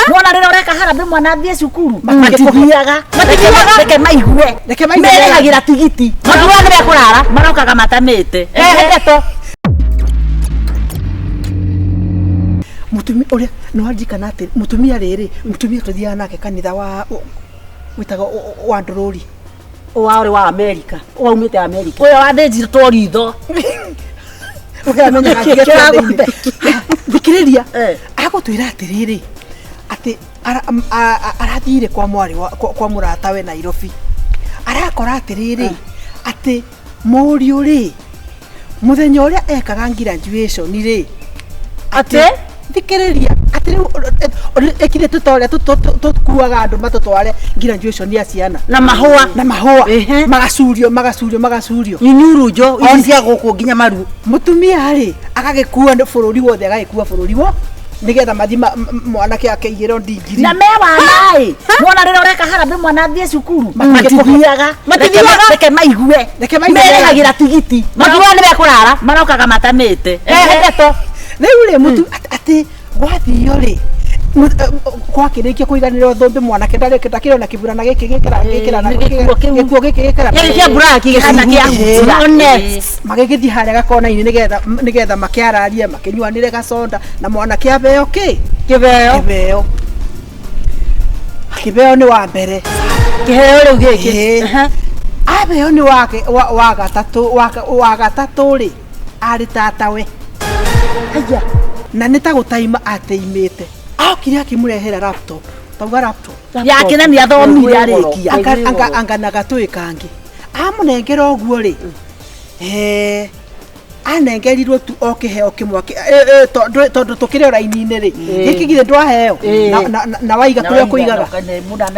Mwana rĩrĩa ũreka harambĩ mwana athiĩ cukuru matithiaga. Matithiaga. Reke maigue. Reke maigue. Merĩhagĩra tigiti. Makiuga nĩ mekũrara. Marokaga matamĩte. Ehe ndeto. Mutumia uria no aririkana ati mutumia riri mutumia tuthiaga nake kanitha wa witagwo wa ndururi. Wa ũrĩ wa Amerika. Waumĩte Amerika. Ũyũ wathĩnjirwo ritho. Ũkamenyaga Kĩ- kĩragũte. Thikĩrĩria. Eh. Agũtwĩra atĩrĩrĩ atĩ arathire kwa mwarĩ kwa mũratawe Nairobi, arakora atĩrĩrĩ atĩ mũriũ rĩ mũthenya ũrĩa ekaga graduation rĩ Atĩ? Thikĩrĩria atĩ rĩu ĩkire tũta ũrĩa tũkuaga andũ matũtware graduation ya ciana Na mahũa. Na mahũa. Ehe. Magacurio magacurio magacurio. Nyunyurunjo ici cia gũkũ nginya maru. Mutumia rĩ agagĩkua nĩ bũrũri wothe, agagĩkua bũrũri wo nĩgetha mathi mwanake akeigĩrwo ndingiri. Na me wana ĩ. Mwana rĩrĩa ũreka harambĩ mwana athiĩ cukuru matithiaga. Matithiaga. Reke maigue. Reke maigue. Merĩhagĩra tigiti. Makiuga nĩ mekũrara. Marokaga matamĩte. Ehe ndeto. Rĩu rĩ mũtu atĩ gwathio rĩ gwakĩrĩkia kũiganĩrwo thũmbĩ mwanake ndakĩrĩ ona kĩburana gĩkĩ gĩkĩra gĩkĩra na Gĩkuo kĩu. gĩkuo gĩkĩ gĩkĩra. Gĩkĩ kĩa black Kĩhana kĩa gĩcungu. hutia. Honest. Magĩgĩthiĩ harĩa gakona-inĩ nĩgetha makĩararie makĩnyuanĩre gaconda na mwanake abeo kĩ. Kĩheo. Kĩheo, kĩheo nĩ wa mbere. Kĩheo rĩu gĩkĩ. Ĩĩ. Aha. Abeo nĩ wake wa gatatũ wa gatatũ rĩ arĩ tatawe. Haya. Na nĩ ta gũtaima ateimĩte, okire akĩmũrehera laptop, tauga laptop. Yake na nĩ athomire arĩkia. Anga na gatũĩ kangĩ amũnengera ũguo rĩ, anengerirwo tu o kĩheo kĩmwe tondũ tũkĩrĩ o raini-inĩ rĩ, gĩkĩ githĩ ndwaheo na waiga kũrĩa ũkũigaga,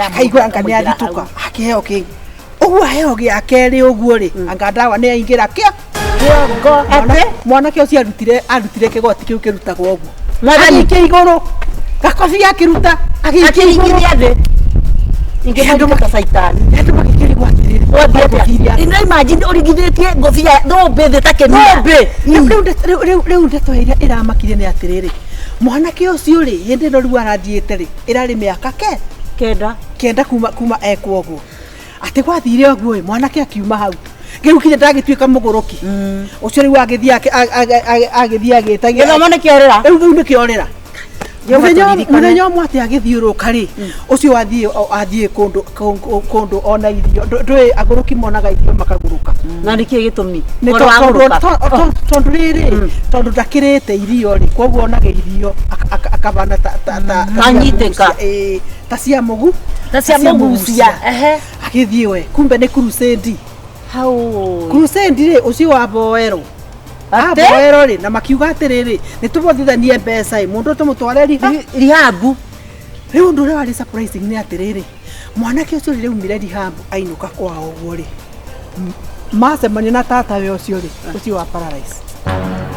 akaigua anga nĩ athitũka akĩheo kĩngĩ ũguo aheo gĩa kerĩ ũguo rĩ, anga ndawa nĩ aingĩra kĩa Kĩongo. Mwanake ũcio arutire kĩgoti kĩu kĩrutagwo ũguo. Mwathani. Agĩikia igũrũ gakobia akĩruta agĩikia igũrũ. Akĩingĩria thĩ. Ingĩmũruta ta caitani. Andũ magĩkĩrigwo atĩrĩrĩ. Wathiĩ atĩa? Ngũbia. Ino imagine ũringithĩtie ngũbia thũmbĩ thĩ ta kĩmia. Thũmbĩ. Rĩu ndeto ĩrĩa ĩramakirie nĩ atĩrĩrĩ, mwanake ũcio rĩ hĩndĩ ĩno rĩu arathiĩte rĩ ĩrarĩ mĩaka ke 9. 9 kuma ekwo ũguo atĩ gwathire ũguo ĩ mwanake akiuma hau rĩu kinya ndagĩtuĩka mũgũrũki ũcio rĩu agĩthiĩ agĩthiĩ agĩtagia Gĩthomo nĩ kĩorĩra. Rĩu nĩ kĩorĩra. Jehova Mũthenya tũririkane. Mũthenya ũmwe atĩ agĩthiũrũka rĩ ũcio athiĩ kũndũ ona irio ndũĩ agũrũki monaga irio makagũrũka. Na nĩkĩ gĩtũmi? Nĩ Ũhoro wa gũrũka. tondũ rĩrĩ tondũ ndakĩrĩte irio rĩ koguo onaga irio akabana ta Kanyitĩka. Ta cia mũgu. Ta cia mũgucia. Ehe. Agĩthiĩ we kumbe nĩ crusade. Hau. Crusade rĩ ũcio wa boero. Atĩ? Aboero rĩ na makiuga atĩrĩrĩ nĩ tũbothithanie mbeca ĩ mũndũ tũmũtware riha Rihabu. Rĩu ũndũ ũrĩa warĩ surprising nĩ atĩrĩrĩ mwanake ũcio rĩrĩa aumire rehab ainũka kwao ũguo rĩ macemania na tatawe ũcio rĩ ũcio wa paralyze.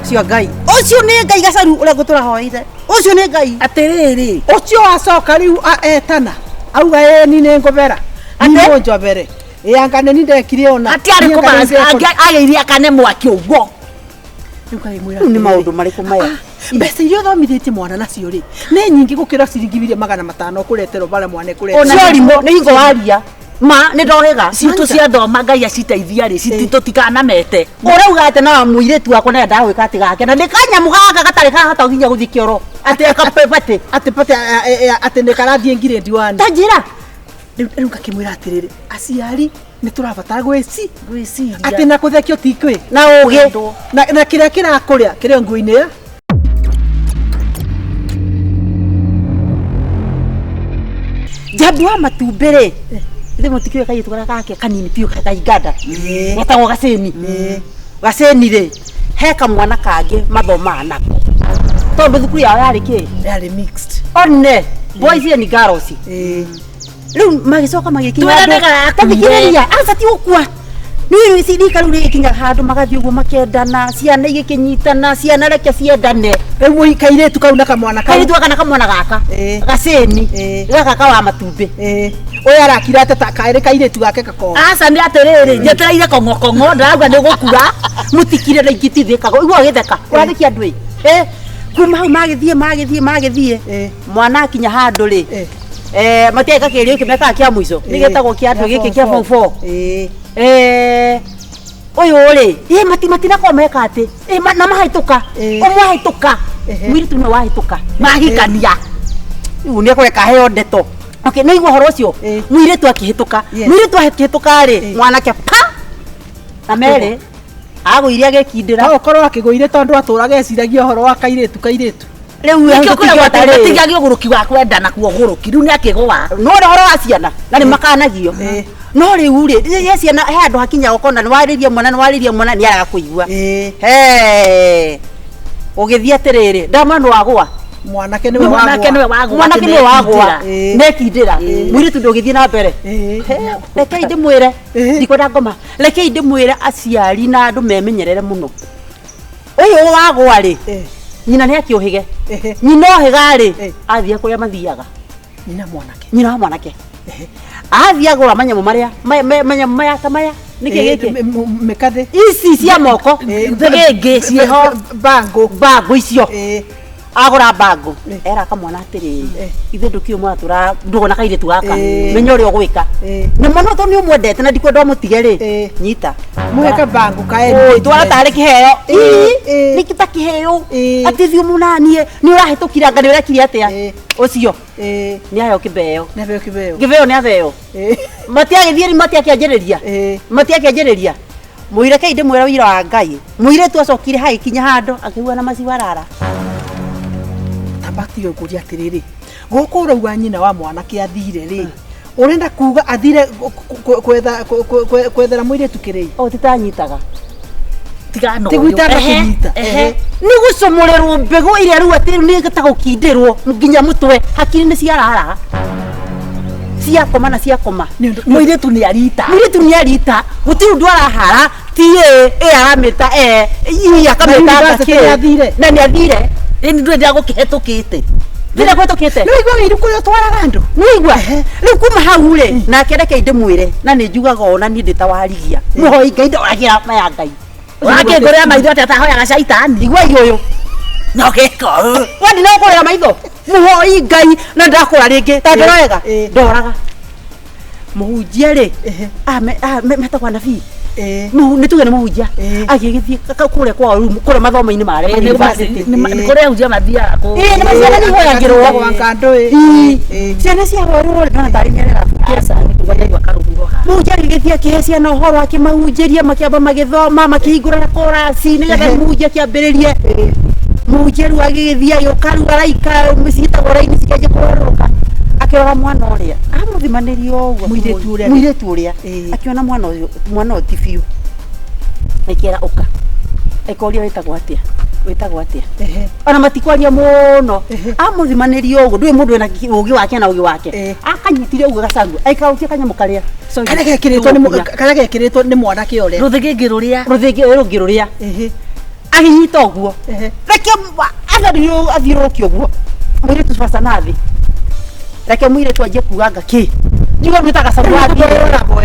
Ũcio Ngai. Ũcio nĩ Ngai gacaru ũrĩa ngũtũra hoeire. Ũcio nĩ Ngai. Atĩrĩrĩ. Ũcio acoka rĩu etana auga ĩ ni nĩ ngũbera Atĩ? nĩ njobere ĩ anga nĩ ni ndekire ona. Atiarĩ Niĩ anga nĩ ndekire. Agĩirie akane mwaki ũguo. Rĩu ngagĩmwĩra Rĩu nĩ atĩrĩrĩ, maũndũ marĩkũ maya? Mbeca iria ũthomithĩtie mwana nacio rĩ nĩ nyingĩ gũkĩra ciringi 500,000 ũkũreterwo bara mwana Ũcio ĩkũreterwo. rimũ nĩ hingo waria. Ma nĩ ndohĩga. Citũ ciathoma Ngai aciteithia rĩ tũtikanamete. Ũrauga atĩ no mũirĩtu wakwa naye ndagwĩka atĩ gake na nĩ kanyamũ gaka gatarĩ kahota nginya gũthiĩ kĩoro atĩ akapebate. Atĩ pate atĩ nĩ karathiĩ ngirĩndi wani. Ta njĩra. Rĩu ngakĩmwĩra atĩrĩrĩ aciari nĩ tũrabatara gwĩci Gwĩciria. Atĩ na kũthekio ti kwĩ Na ũgĩ. Na kĩrĩa kĩrakũrĩa kĩrĩ o nguo-inĩ ya Njambi wa matumbĩ rĩ ithe mũtikĩũĩ kairĩtu karĩa gake kanini biũ ka Uganda getagwo Gacĩni. Gacĩni rĩ he kamwana kangĩ mathomaga nako tondũ thukuru yao yarĩ kĩ. Yarĩ mixed. One boys and girls. Rĩu magĩcoka magĩkinya Twĩrane handũ- garakuire. Ta thikĩrĩria aca ti gũkua nĩ rika rĩu rĩgĩkinya handũ magathiĩ ũguo makendana ciana igĩkĩnyitana ciana reke ciendane. Rĩu kairĩtu kau na kamwana kau. Kairĩtu gaka na kamwana gaka. Gacĩni. Gaka ka wa matumbĩ. Ũyũ arakira atĩ ta karĩ kairĩtu gake gakora. Aca nĩ atĩrĩrĩ njetereire kong'okong'o ndĩrauga nĩ gũkura. Mũtikire na ingĩtithĩkaga igua gĩtheka ũrathĩkia andũ ĩ. Kuma hau magĩthiĩ magĩthiĩ magĩthiĩ. Mwana akinya handũ rĩ, matiaika kĩgerio gĩkĩ mekaga kĩa mũico, nĩ gĩtagwo kĩa andũ gĩkĩ kĩa form 4. Ũyũ rĩ, ĩ matinakorwo meka atĩ na mahĩtũka. Ũmwe ahĩtũka, mũirĩtu nĩwe wahĩtũka, Mahikania. Rĩu nĩ ekũreka aheo ndeto. Okay, nĩ igua ũhoro ũcio. Mũirĩtu akĩhĩtũka. Mũirĩtu akĩhĩtũka rĩ, mwanake pa na merĩ agũire agĩkindĩra. No ũkorwo akĩgũire tondũ atũraga eciragia ũhoro wa kairĩtu kairĩtu. Rĩu Nĩkĩo kwĩragwo atĩ rĩ gũtigagio ũgũrũki wa kwendana kuo ũgũrũki rĩu nĩ akĩgũa. No ũhoro wa ciana na nĩ makanagio. No rĩu rĩ, rĩrĩa ciana he handũ hakinyaga ũkona nĩ warĩria mwana, nĩ warĩria mwana, nĩ araga kũigua. He ũgĩthiĩ atĩrĩrĩ, ndamana nĩ wagũa. Mwanake nĩwe Mwanake wagũa. nĩwe wagũa. Mwanake nĩwe wagũa. Nekindĩra. Nekindĩra. Mũirĩtu ndũgĩthiĩ na mbere. Rekei ndĩmwĩre, ndikwenda ngoma, rekei ndĩmwĩre aciari na andũ memenyerere mũno. Ũyũ wagũa rĩ, nyina nĩ akĩũhĩge. Nyina ohĩga rĩ, athiĩ kũrĩa mathiaga. Nyina mwanake. Nyina wa mwanake. Athiĩ agũra manyamũ marĩa, manyamũ maya ta maya, nĩkĩ gĩkĩ? Mĩkathĩ. Ici cia moko. Thĩgĩngĩ ciĩho. Bangũ. Bangũ icio. Agũra bangũ. Era kamwana atĩrĩrĩ, ithuĩ ndũkiũĩ mũratũra ndũgũ na kairĩtu gaka, menya ũrĩa ũgwĩka. Na mwana ũyũ tondũ nĩ ũmwendete na ndikwenda ũmũtige rĩ, nyita. Mũhe kabangũ ka Oi, twara tarĩ kĩheo. Nĩ ta kĩheo. Atĩ thiĩ ũmũnanie, nĩ ũrahĩtũkire anga nĩ ũrekire atĩa? Ũcio. Nĩ aheo kĩbeo. Nĩ aheo kĩbeo. Kĩbeo nĩ aheo. Matiagĩthiĩ rĩ, matiakĩanjĩrĩria. Matiakĩanjĩrĩria. Mũireke ndĩmwĩra ũira wa Ngai. Mũirĩtu acokire hagĩkinya handũ akĩigua na maciwarara. Tamba tiga ngũria atĩrĩrĩ, gũkũ ũrauga nyina wa mwanake athire rĩ, ũrenda kuga athire kwethera mũirĩtu kĩrĩi? O titanyitaga. Tigana Tiguo itanakĩnyita. Nĩ gũcomorerwo mbegũ ĩrĩa rĩu atĩ nĩ ta gũkindĩrwo nginya mũtwe, hakiri nĩ ciarara. Ciakoma na ciakoma. Mũirĩtu nĩ arita. Mũirĩtu nĩ arita, gũtirĩ ũndũ arahara, ti ĩ, ĩ aramĩta e, i akamĩta Na university ngakĩ. nĩ athire. Na nĩ athire. Ĩni ndũrĩ gũkĩhetũkĩte. Ndĩrĩ kũhetũkĩte. Nĩ waigua wĩiru kũrĩa ũtwaraga andũ? Nĩ waigua? Rĩu kuma hau rĩ, nake reke ndĩmwĩre, na nĩ njugaga ona niĩ ndĩ ta warigia. Mũhoi Ngai ndoragĩra maya Ngai. Ũrakĩngũrĩra maitho atĩa atahoyaga caitani? Igua ũyũ. No gĩko. We ndinakũrĩra maitho. Mũhoi Ngai na ndakũra rĩngĩ. Ta ndora wega. Ndoraga. Mũhunjia rĩ, metagwo anabii. Nĩ tuge nĩ mũhunjia. Agĩgĩthiĩ kũrĩa kwao rĩu, kũrĩa mathomo-inĩ marĩa ma university. Kũrĩa ahunjia mathiaga kũ. Nĩ ma ciana nĩ ihoyagĩrwo. Ciana ciahoerwo rĩ, ndona tarĩ mĩarĩra. Mũhunjia agĩgĩthiĩ akĩhe ciana ũhoro, akĩmahunjĩria, makĩamba magĩthoma, makĩhingũra korasi, nĩgetha mũhunjia akĩambĩrĩrie. Mũhunjia rĩu agĩgĩthiĩ agĩũka rĩu araika, ciĩtagwo raini cikĩanjia kũgarũrũka. Akĩrora mwana ũrĩa, amũthimanĩria ũguo. Mũirĩtu ũrĩa. Mũirĩtu ũrĩa. Akĩona mwana ũyũ, mwana ũyũ ti biũ. Akĩra ũka. Akĩũria wĩtagwo atĩa? Wĩtagwo atĩa? Ona matikwaria mũno. Amũthimanĩria ũguo, ndũĩ mũndũ ena ũgĩ wake na ũgĩ wake. Akanyitire ũguo gacangu, aikautie kanyamũ karĩa. Karĩa gekĩrĩtwo nĩ mwanake ũrĩa. Rũthĩgĩngĩ rũrĩa. Rũthĩgĩ rũngĩ rũrĩa. Agĩnyita ũguo. Reke athiũrũrũke ũguo. Mũirĩtu baca na thĩ. Reke mũirĩtu anjie kuga anga kĩ. Njuga nĩ ta gacaũ wathire.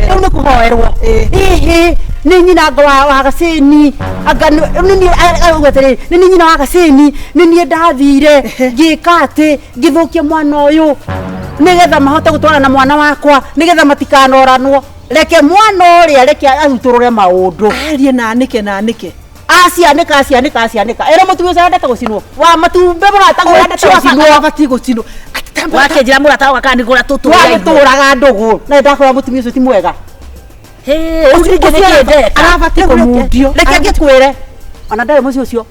Rĩu nĩ kũhoerwo. Ĩhĩ, nĩ nyina anga wa gacĩni. Anga nĩ niĩ auga atĩrĩrĩ, nĩ niĩ nyina wa gacĩni, nĩ niĩ ndathire, ngĩka atĩ, ngĩthũkia mwana ũyũ. Nĩgetha mahote gũtwarana na mwana wakwa, nĩgetha matikanoranwo. Reke mwana ũrĩa, reke arutũrũre maũndũ. Arie na anĩke na anĩke. Acianĩka, acianĩka, acianĩka. Ĩra mũtumia ũcio arendete gũcinwo. Wa matumbĩ mũrata ũrendete gũcinwo. Abatiĩ gũcinwo. Wakĩnjĩra mũrata wakwa kana nĩ ngũra tũtũ. Wagĩtũraga ndũgũ. Na ndakũra mũtumia ũcio ti mwega. Ũcio ningĩ nĩ kĩĩ ndeka? Arabatiĩ kũmundio. Reke ngĩkwĩre. Ona ndarĩ mũciĩ ũcio.